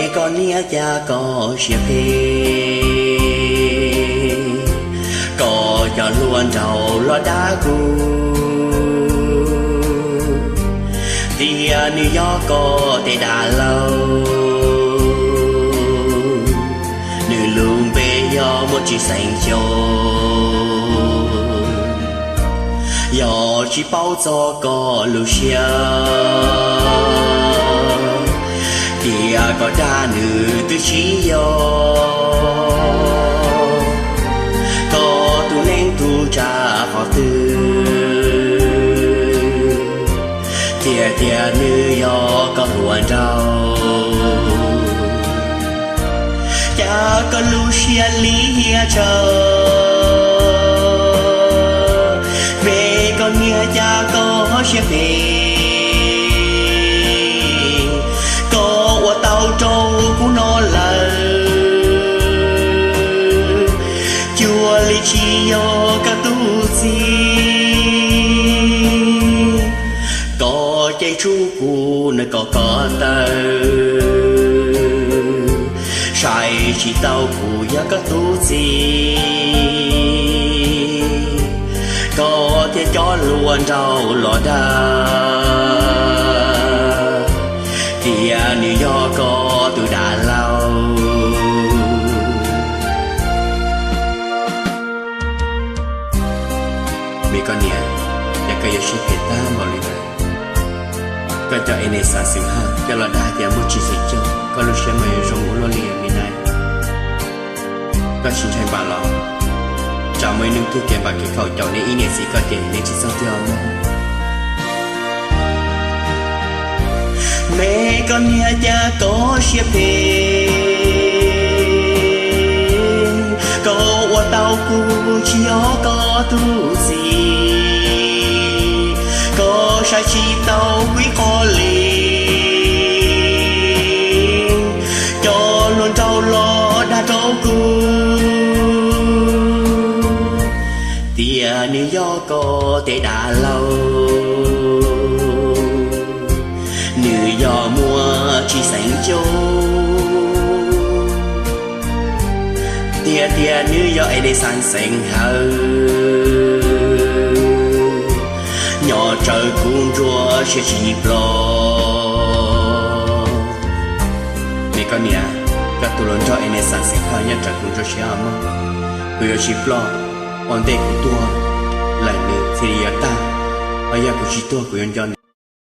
Koj niam, cas koj siab phem, koj coj hluas nraug los dag kuv, tias nws yog koj tej dab laug, nws lub npe yog Muaj Tsis Xeem Xyooj. Yog tsis paub txog koj lub siab, tias koj dag nws twb tsis yog, koj tus neeg tub tsa qhov twg, tiag tiag nws yog koj hluas nraug. Cas koj lub siab lim hiam tsawv, me koj niam, cas koj siab phem, koj ua tau rau kuv no lawm, cuag li tsis yog koj tus txiv. Koj cem tsuj kuv nws kom koj tawg, saib tsis taus kuv yog koj tus txiv, koj thiaj coj hluas nraug los dag, tias nws yog koj tus dab laug. Me koj niam, cas koj yuav siab phem tag npaum li ntawd? Koj coj Enesa Xeem Hawj coj los dag tias Muaj Tsis Xeem Xyooj, koj lub siab mas yuav zoo ua luaj li me na. Koj tsis ntshai npaum los? Tsam muaj ib hnub twg kev npam kev khaum caum neb ib niam txiv koj ces neb tsis txhob tuag mog. Me koj niam, cas koj siab phem, koj ua tau kuv tsis yog koj tus txiv, koj saib tsis taus kuv ib qho li, coj hluas nraug los dag rau kuv, tias nws yog koj tej dab laug, nws yog Muaj Tsis Xeem Xyooj, tiag tiag nws yog Enesa Xeem Hawj, nyob tsawv kuv ntsuab siab tsis ploj. Me koj niam, koj tus hluas nraug Enesa Xeem Hawj nyob tsawv kuv ntsuab siab mog, kuv yuav tsis ploj, ua ntej kuv tuag lawm nws thiaj li yuav tag, ho yog kuv tsis tuag kuv yuav nco nws.